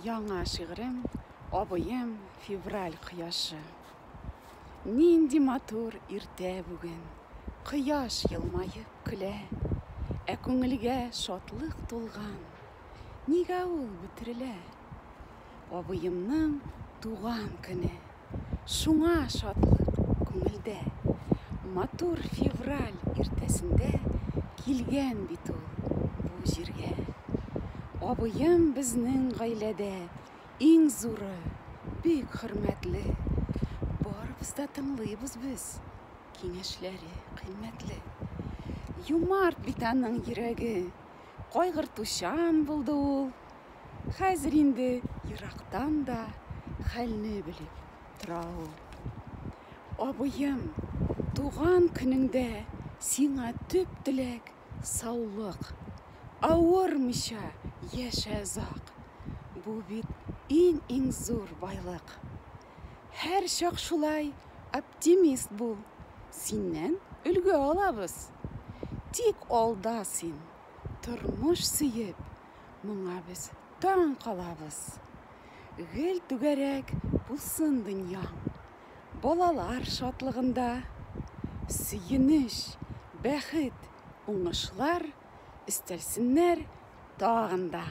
Яңа шигырем, абыем, февраль кояшы. Нинди матур иртә бүген, Кояш елмаеп көлә. Ә күңелгә шатлык тулган, Нигә ул бөтерелә? Абыемның туган көне, Шуңа шатлык күңелдә. Матур февраль иртәсендә Килгән бит ул бу җиргә. Абыем безнең гаиләдә Иң зуры, бик хөрмәтле. Барыбыз да тыңлыйбыз без, Киңәшләре кыйммәтле. Юмарт бит аның йөрәге, Кайгыртучан булды ул. Хәзер инде ерактан да Хәлне белеп тора ул. Абыем, туган көнеңдә Сиңа төп теләк, саулык. Авырмыйча яшә озак, Бу бит иң-иң зур байлык. Һәрчак шулай оптимист бул, Синнән өлге алабыз. Тик алда син, тормыш сөеп, Моңа без таң калабыз. Гел түгәрәк булсын дөньяң, Балалар шатлыгында. Сөенеч, бәхет, уңышлар Өстәлсеннәр тагын да.